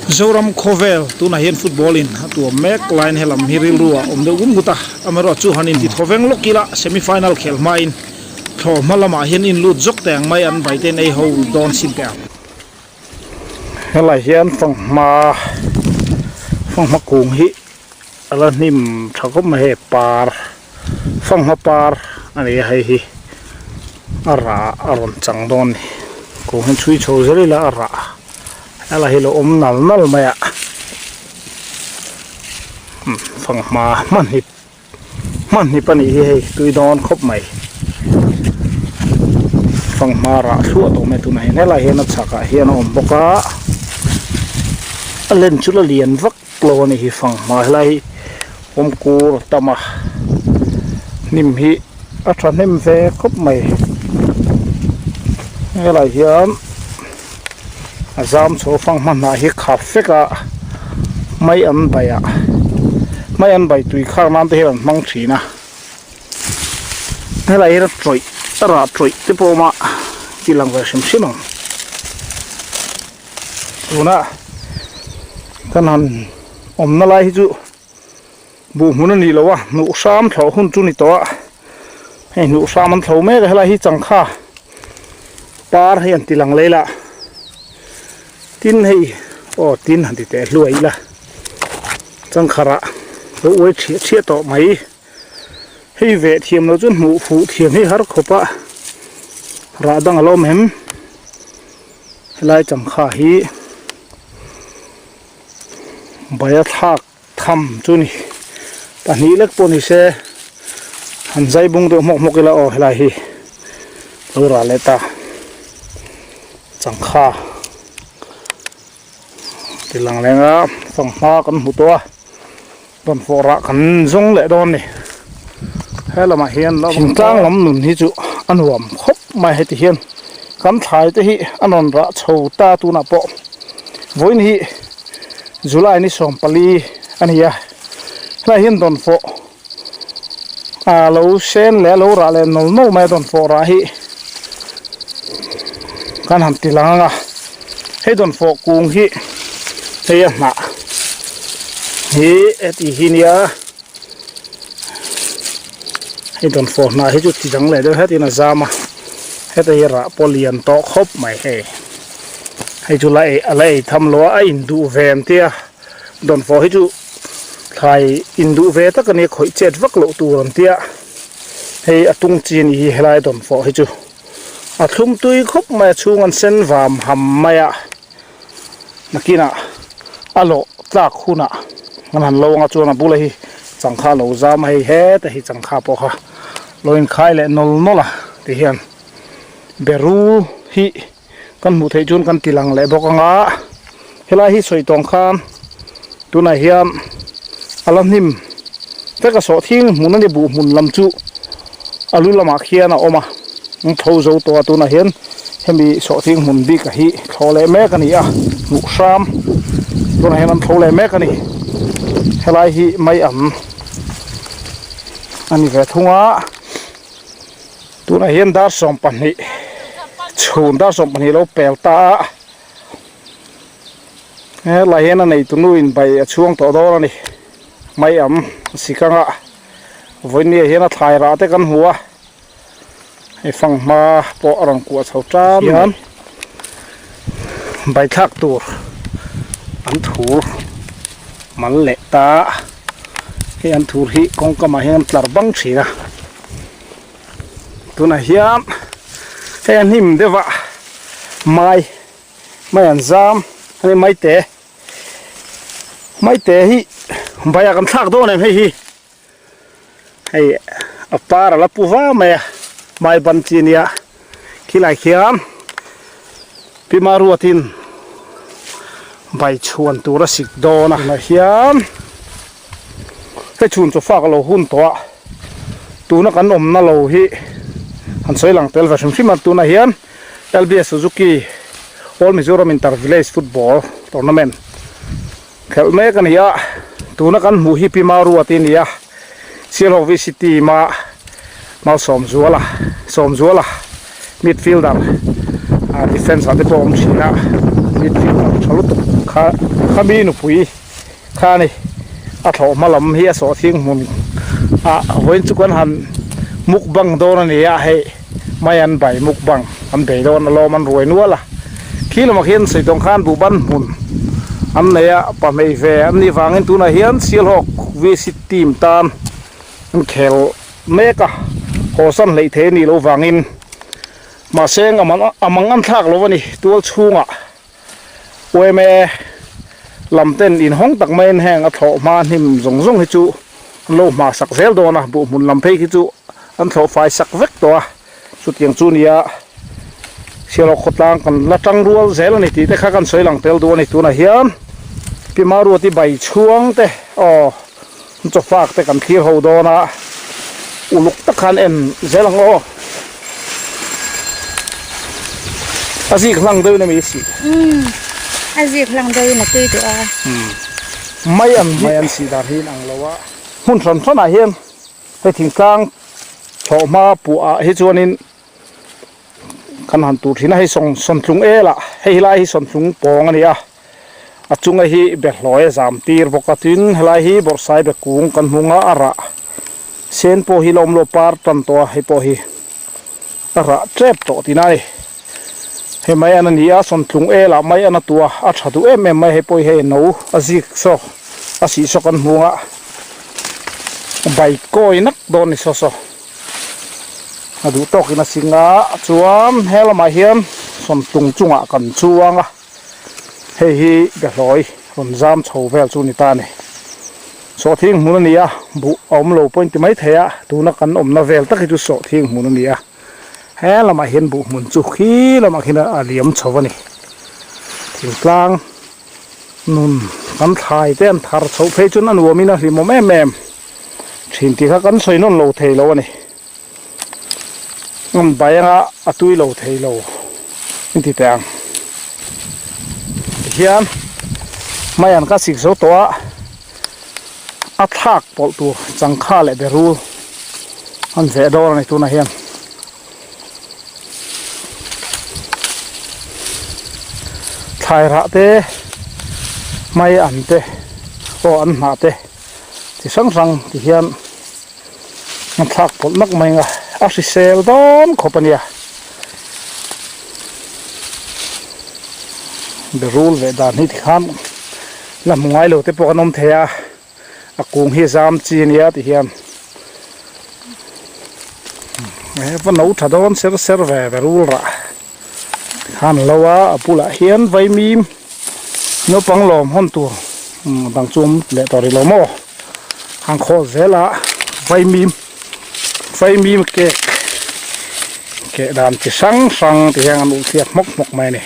Zoram khawvel tunah hian football in a tuam mek laiin helam hi rilru ah awm deuh ngut ngut a, amaherawhchu han inti thaw veng lawk ila semi final khelh hmain thlawh hma lamah hian in lut zawk teh ang mai an vai ten ei ho dawn sin teh ang. Helai hian fanghma fanghma kung hi a la hnim tha khawp mai hei par fanghma par a ni a hei hi a rah a rawn chang dawn a ni kung hi chhui chho zel ila a rah helai hi lo awm nal nal mai a fanghma hmanhip hmanhip a nih hi hei tui dawn khawp mai fanghma rah thluah tawh mai tunah hian helai hian a chhakah hian a awm bawk a a len chu la lian vak lo a ni hi fanghma helai hi awm kur a tam a hnim hi a thahnem ve khawp mai helai hian a zam chho fanghma hnah hi khap vek a mai an daih a mai an daih tui khar nan te hian an hmang thin a helai hian a tawih a rah tawih te pawh a awm a ti lang ve hrim hrim ang tuna kan han awmna lai hi chu buh hmun a nih loh a hnuh hram thlawh hun chu ni tawh a hei hnuh hram an thlo mek a helai hi changkha par hei an ti lang leh la tin hei aw tin han ti teh hluai ila changkharah lo uai thiah thiah tawh mai hei veh thiam loh chuan hmuh fuh thiam hi har khawp a rah dang a lo awm em helai changkha hi bai a thlak. Tham chu ni pahnih lek pawh ni se han zai bung deuh hmawk hmawk ila aw helai hi lo rah leh ta changkha ti lang leng a fanghma kan hmu tawh a rawn fawh rah kan zawng leh dawn a ni helamah hian thingtlang lam nun hi chu a nuam khawp mai heti hian kan thlai te hi a rawn rah chho ta tunah pawh vawiin hi. July ni 14 a ni a helai hian dawnfawh ah lo sen leh a lo rah leh nawl nawl mai a dawnfawh rah hi kan han ti lang ang a hei dawnfawh kung hi hei a hnah hi heti hi nia hei dawnfawh hnah hi chu ti dang leh deuh hetin a zam a heta hi rah pawh lian tawh khawp mai hei. Hei chu la ei a la ei tham lo a a induh ve an tia dawnfawh hi chu thlai induh ve tak a nia khawih chet vak loh tur an tia hei a tung chi a nih hi helai dawnfawh hi chu a thlum tui khawp mai a chhung an sen vam ham mai a nakinah a lawh tlak hunah an han lo anga chuan a bula hi changkha a lo zam a hei heta hi changkha pawh kha lo inkhai leh nawl nawl a ti hian berul hi. Kan hmuh theih chuan kan ti lang leh bawk ang a, helai hi sawi tawng khan tunah hian a la hnim vek a sawh thing hmun a ni buh hmun lam chu a lu lamah khian a awm a an tho zo tawh a tunah hian hemi sawh thing hmun bik a hi thlawh leh mek a ni a hmuh hram tunah hian an tho leh mek a ni helai hi mai an a ni ve thung a. Tunah hian dar 12 chhun dar 12 lo pel ta a helai hian a neitu nu in bai a chhuang tawh dawn a ni mai am sikanga vawinia hian a thlai rah te kan hmu a hei fanghma pawh a rawn kuah chho tan hian bai thlak tur an thur mal leh ta hei an thur hi kawngkamah hian an tlar bang thin a. Tunah hian hei a hnim deuh a mai mai an zam a ni maite maite hi vai ah kan thlak dawn em hei hi hei a par a la pu va mai a mai ban chi a nia khilai khian Pi Maruatin vai chhuan tur a sik dawn a tunah hian hei chhun chaw fak a lo hun tawh a tuna kan awmna lo hi han sawi lang tel ve hrim hrim a tunah hian LBS Suzuki All Mizoram Inter Village Football Tournament khelh mek a ni a tuna kan hmuh hi Pi Maruati a ni a Sialhawk VC team a Malsawmzuala Sawmzuala midfielder ah defence ah te pawh a awm thin a midfielder tha lutuk kha. Khami nupui kha a ni. A thlawh hma lam hi a sawhthing hmun ah vawiin chu kan han mukbang dawn a ni a, hei mai an bai mukbang an bei dawn alawm an ruai nual a. Khi lamah khian sawi tawng khan buhban hmun an nei a, pahmei ve an nih vangin tunah hian Sialhawk VC team tan an khel mek a, hawsan hleih thei a nih loh vangin mahse a mang an thlak lo a ni tual chhungah. Uaime lam ten inhawng tak maiin heng a thlawh hma hnim zawng zawng hi chu an lo hma sak zel dawn a, buh hmun lam phei khi chu an thlawh fai sak vek tawh a, chutiang chu nia Sialhawk khawtlang kan la tang rual zel a ni tih te kha kan sawi lang tel duh a ni. Tunah hian Pi Maruati bai chhuang te aw chaw fak te kan thlir ho dawn a, uluk tak khan en zel ang aw. A zik hlang deuhin a mi si. Umm a zik hlang deuhin a tui duh a. Umm mai an mai an sih dan hi in ang lo a. Hmun hran hran ah hian hei thingtlang thlawh hma puah ah hi chuanin kan han tur thin a hei sawn sawntlung el ah hei helai hi sawntlung pawng a ni a a chunga hi behlawi a zam tir bawk a tin helai hi bawrhsai be kung kan hmung a a rah sen pawh hi la awm lo par tan tawh a hei pawh hi a rah tep tawh tihna a ni hei mai an a ni a sawntlung el ah mai an a tua a tha duh em em mai hei pawh hi hei no a zik saw a sih saw kan hmung a bike kawi nak dawn a ni saw saw. A duh tawkin a sing a chuan he lamah hian sawmtlung chungah kan chuang a hei hi behlawi rawn zam chho vel chu a ni ta a ni sawhthing hmun a ni a buh a awm lo pawh in ti mai thei a tuna kan awmna vel tak hi chu sawhthing hmun a ni a he lamah hian buh hmun chu khi lamah khian a liam chho a ni thingtlang nun kan thlai te an thar chhoh phei chuan a nuamin a hlimawm em em. Thin tih kha kan sawi nawn lo thei lo a ni. Ngam bai anga a tui lo thei lo in ti teh ang. Tihian mai an ka sik zo tawh a, a thlak pawlh tur changkha leh berul an veh dawn a ni tunah hian. Thlai rah te mai an te aw an hnah te. Chi hrang hrang ti hian a thlak pawlh nak mai ang a, a hrisel dawn khawp a nia. Berul ve dan hi tikhan la hmu ngai lo te pawh kan awm thei a, a kung hi zam chi a nia ti hian he va no tha dawn ser ser ve berul rah tikhan a lo a, a bulah hian vaimim. Naupang lawm hawn tur dang chu awm leh tawh rih lo maw han khawl zel a vaimim vaimim cake keh dan chi hrang hrang ti hian an ulh thliak hmawk hmawk mai a ni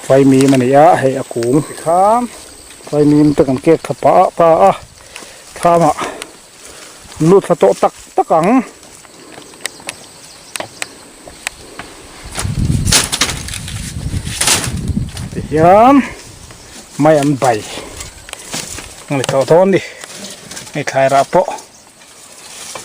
vaimim a ni a hei a kung tikhan vaimim te kan cake tha pah ta a thlamah lut thla tawh tak tak ang. Tihian mai an bai a ni tawh dawn ni hei thlai rah pawh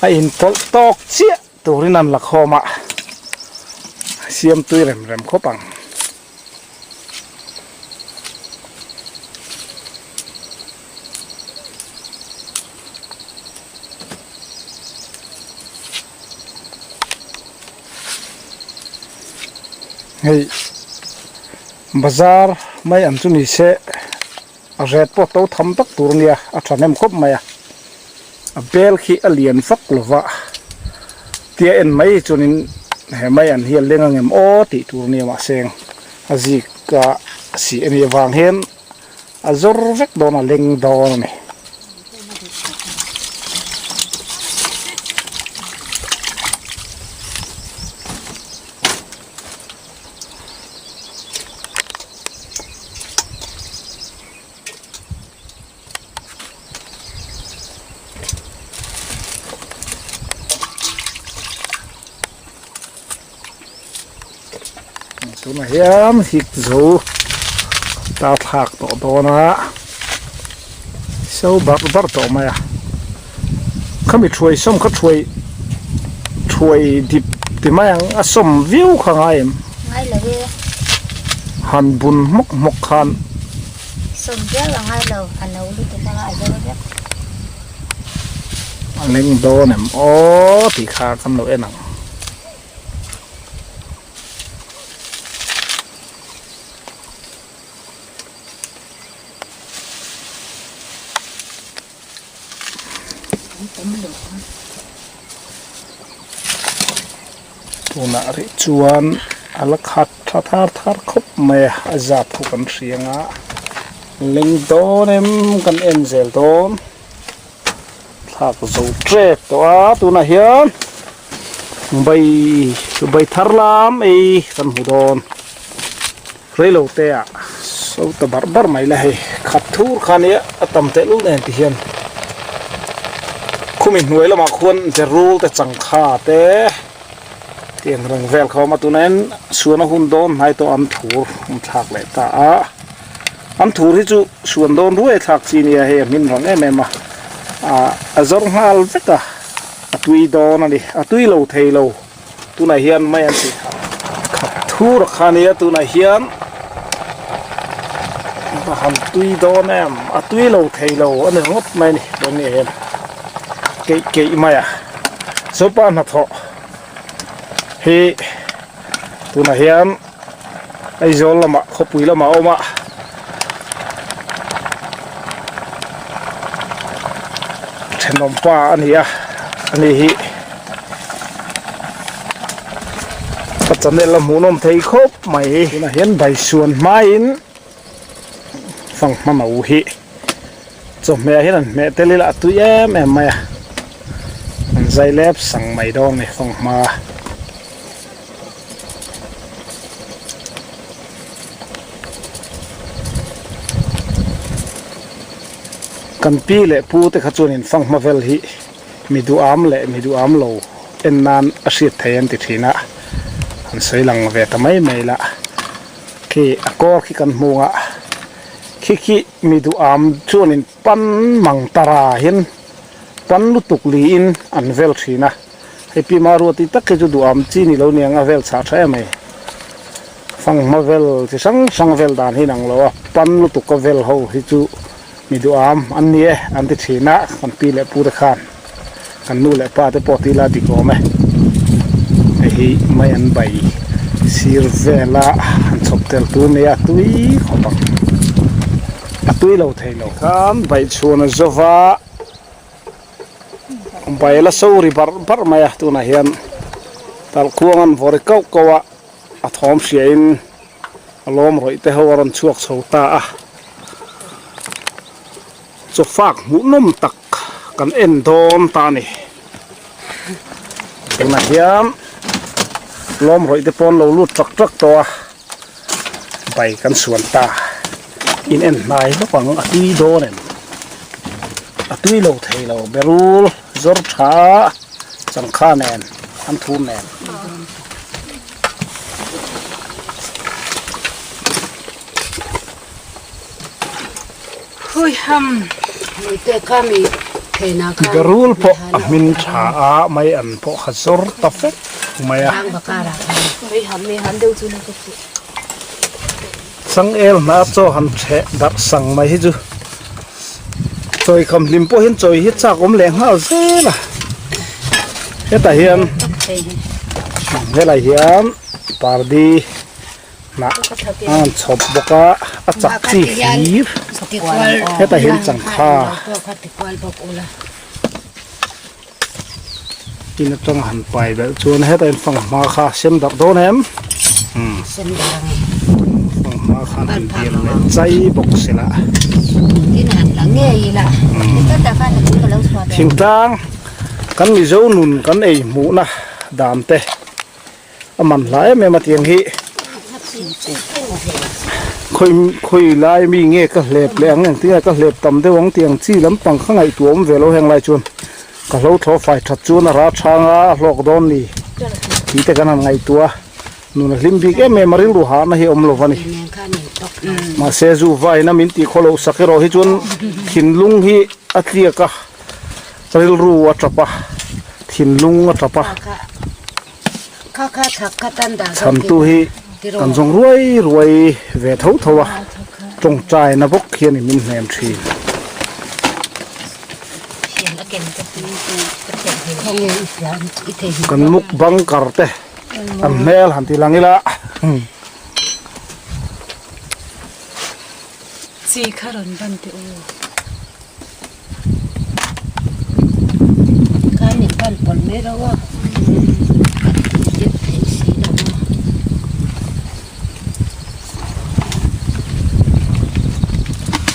a inpawlh tawk chiah turin an la khawm a siam tui rem rem khawp ang. Hei bazar mai ang chu ni se a ret pawh to tham tak tur a nia a thahnem khawp mai a a bel khi a lian vak lo va tia en mai hi chuanin he mai an hi a leng ang em aw tih tur a nia mahse a zik a sih a nih avang hian a zawr vek dawn a leng dawn a ni. Tunah hian hik zo ta thlak tawh dawn a so barh barh tawh mai a khami thuai sawm kha thuai thuai dip ti mai ang a sawm viau kha ngai em han bun hmawk hmawk khan. Sawm viau a ngai lo, a no lutuk anga a zo vek. A leng dawn em aw tih kha kan lo en ang. Tunah rih chuan a la khat tha thar thar khawp mai a, a zat khu kan hria anga leng dawn em kan en zel dawn thlak zo tep tawh a tunah hian bai bai thar lam ei kan hmu dawn. Reilo te ah so ta barh barh mai la hei khat thur kha nia a tam tehlul nen ti hian khumi hnuai lamah khuan berul te changkha te tiang reng vel kha a awm a tunah hian suan a hun dawn hnai tawh an thur an thlak leh ta a an thur hi chu suan dawn ruai thlak chi nia hei a hmin rang em em a ah a zawr nghal vek a a tui dawn a ni a tui lo thei lo. Tunah hian mai an tih khat thur kha nia tunah hian a han tui dawn em a tui lo thei lo a ni ringawt mai a ni tun ni hian keih keih mai a chupa hnathawh hi tunah hian Aizawl lamah khawpui lamah a awm a thenawm pa a ni a ani hi ka channel a hmuhnawm thei khawp mai tunah hian baisuan hmaiin fanghma no hi chawhmeh ah hian an hmeh tel ila a tui em em mai a an zai lep sang mai dawn a ni fanghma. Kan pi leh pu te kha chuan in fanghma vel hi mi duham leh mi duham lo en nan a hriat thei an ti thin a, han sawi lang ve ta mai mai la. Khi a kawr khi kan hmu a, khi khi mi duham chuan in pan mang tara hian pan lutuk liin an vel thin a. Hei pi Maruati tak hi chu duham chi ni lo niang a vel chhah tha em mai. Fanghma vel chi hrang hrang vel dan hi inang lo a, pan lutuk a vel ho hi chu mi duham an ni e an ti thin a, kan pi leh pu te khan kan nu leh pa te pawh tila dik awm e. Hei hi mai an bai sir vela han chhawp tel tur nia tui khawp ang a tui lo thei lo. Khan baihchhuan a zova. Bai la so ri barh barh mai a tunah hian talhkuang an vawri kauh kauh a a thawm hria in a lawm rawih te ho a rawn chhuak chho ta a chaw fak hmuhnawm tak kan en dawn ta a ni tunah hian lawm rawih te pawh an lo lut trak trak tawh a bai kan suan ta in en hnai lawk ang a tui dawn em a tui lo thei lo berul zawr tha changkha nen an thum nen. Berul pawh a hmin tha a mai an pawh kha zawr ta fek mai a. Changel hna chaw han ṭheh darh sang mai hi chu chawi kham hlim pawh hian chawi hi chak awm leh nghal zel a hetah hian helai hian pardi hnah a rawn chhawp bawk a a chak chi hlir hetah hian changkha tin atanga han pai belh chuan hetah hian fanghma kha sem darh dawn em fanghma khan han bial leh chai bawk se la thingtlang kan mizo nun kan ei hmuhna dan te a man hla em em a tiang hi khawi khawi lai mi nge ka hlep leh ang engtin nge ka hlep tam deuh ang tih ang chi lampang kha ngaihtuah awm ve lo heng lai chuan ka hlo thlawh fai that chuan a ral chhang a a hlawk dawn ni tih te kan han ngaihtuah a nun a hlim bik em em a rilru hahna hi a awm lo a ni mahse zu vaina min tih khaw loh sak erawh hi chuan thinlung hi a tliak a rilru a tap a thinlung a tap a. Chhamtu hi kan zawng ruai ruai ve tho tho a. Tawngtaina bawk hian i min hnem thin. Kan mukbang kar te an hmel han ti lang ila. Chi kha rawn ban teh u. Khan in ban pawlh mai reuh a, a tui deuh theih si lo a.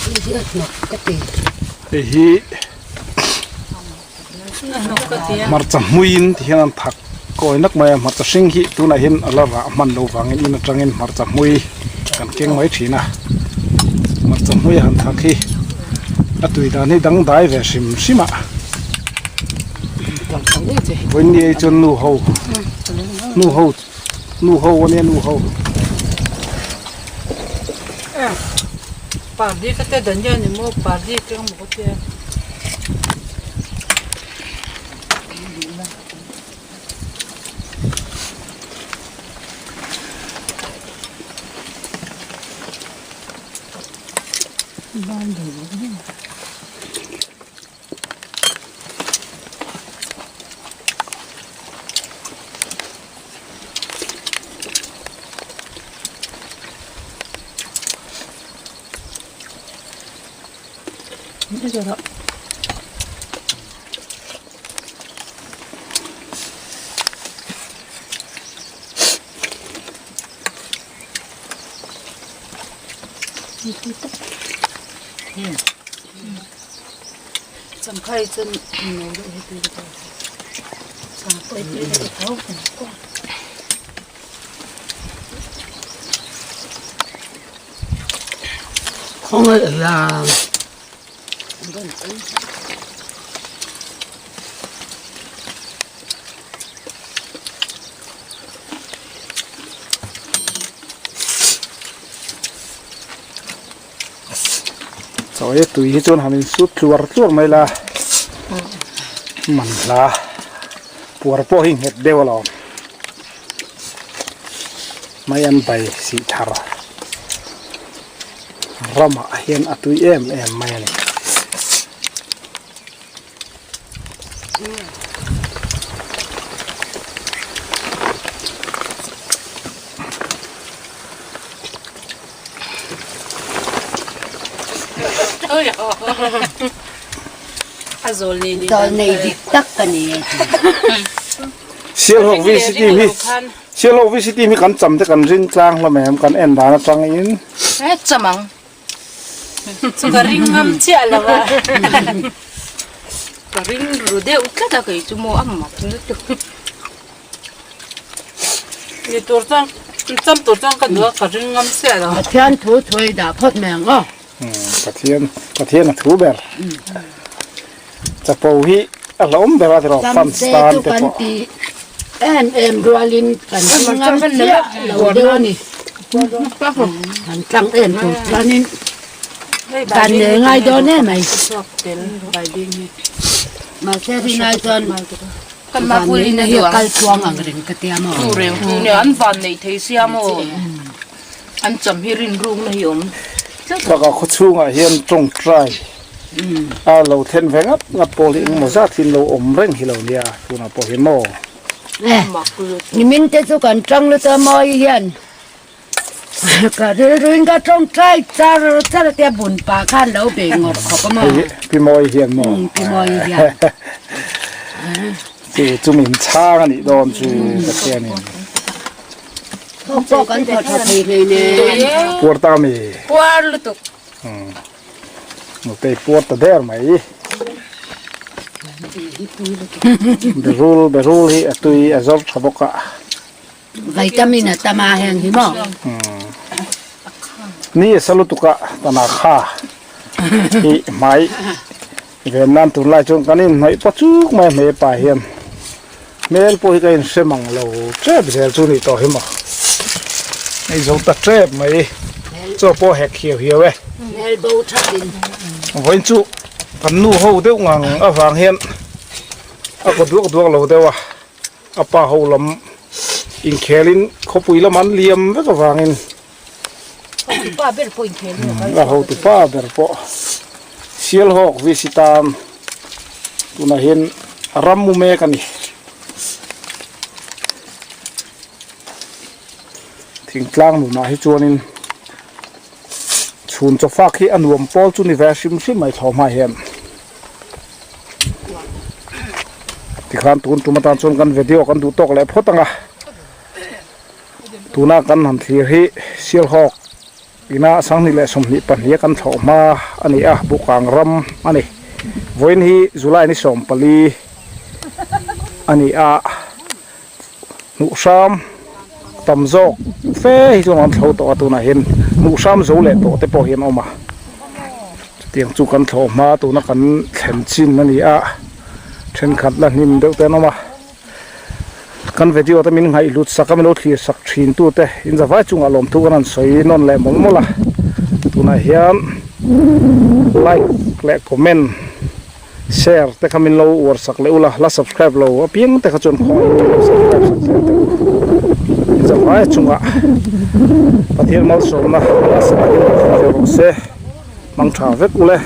Hei hi a hnawk ka ti. Hei hi hmarcha hmuiin ti hian an thak kawi nak mai a, hmarcha hring hi tunah hian a la rah hman lo vangin in atangin hmarcha hmui kan keng mai thin a, hmarcha hmui a han thak hi a tui dan hi dangdai ve hrim hrim a, vawiin ni ei chuan nu ho nu ho nu ho ania nu ho. Pardi ka te dania ni maw pardi te ka hmu te. Changkhai chuan no deuh hi tui ka ti a. Chaw hi tui hi chuan han insut tluar tluar mai la man hla puar pawh hi nghet deuh alawm mai an bai sih thar ramah hian a tui em em mai a ni. Zawlnei dik tak ka ni e. Sialhawk VC team hi Sialhawk VC team hi kan cham te kan ring tlang hlawm em kan en dan atangin. E cham ang. Chu ka ring ngam chiah lo a. Ka ring ru deuh tlat a kei chu maw a mak lutuk. Ni tur chuan cham tur chuan ka duh a ka ring ngam chiah lo. Pathian thu thuai dah phawt mai ang aw. Pathian Pathian a thu ber. Chapo hi a hlauhawm ber a tiraw fans tan te pawh. Em em rualin kan ring ngam chiah lo deuh a ni. Kan tlang em tur chuanin kan nei ngai dawn em mai. Mahse rinai chuan vanneihna hi a kal tluang ang reng ka tia maw. Chu reng chu nia an vanneih thei sia maw an cham hi rinrukna hi awm tlat. Bakah khawchhungah hian tawngtai a lo thlen ve ngat ngat pawh hi engemaw zat hi an lo awm reng hi lo nia tunah pawh hian maw. Nimin te chu kan tang luta mawi hian ka rilruin ka tawngtai char char a tia bun pah khan lo bei ngawt khawp a maw. Pi Mawi hian maw. Pi Mawi hian. Chu chu min chhang a nih dawn chu Pathianin. Thawk pawh kan thaw tha thei hlei nen. Puar ta mi. Puar lutuk. Nutei puar ta der mai. Berul berul hi a tui a zawr tha bawk a. Vitamin a tam a heng hi maw. Ni a sa lutuk a tana kha hi hmai ven nan tur lai chuan kan inhnawih pawh chuk mai a hmei pa hian hmel pawh hi ka inhre mang lo tep zel chu ni tawh hi maw. Hei zo ta tep mai chaw pawh hek hiau hiau e. Hmel bo thatin. Vawiin chu kan nu ho deuh ngang avang hian a kaw duak duak lo deuh a. A pa ho lam inkhelin khawpui lam an liam vek avangin Hotupa ber pawh inkhel in a kal A hotupa ber pawh Sialhawk VC tan tunah hian ram mu mek a ni. Thingtlang nunah hi chuanin chhun chaw fak hi a nuam pawl chu ni ve hrim hrim mai thlawhhma hian. Tikhan tun tum atan chuan kan video kan duh tawk leh phawt ang a. Tuna kan han thlir hi Sialhawk ina 2022 a kan thlawh hma a ni a, Bukang ram a ni. Vawiin hi July ni 14 a ni a, hnuhhram tam zawk fe hi chuan an thlo tawh a tunah hian hnuhhram zo leh tawh te pawh hi an awm a. Chutiang chu kan thlawh hma tuna kan thlen chin a ni a, thenkhat la hnim deuh te an awm a. Kan video te min ngaihhlut sak a, min lo thlir sak thin tu te in zavai chungah lawmthu kan han sawi nawn leh mawlh mawlh a. Tunah hian like leh comment share te kha min lo uar sak leh ula, la subscribe lo apiang te kha chuan khawngaih in min lo subscribe sak zel teh u. In zavai chungah Pathian malsawmna nasa takin lo thleng ve rawh se, hmang tha vek ule.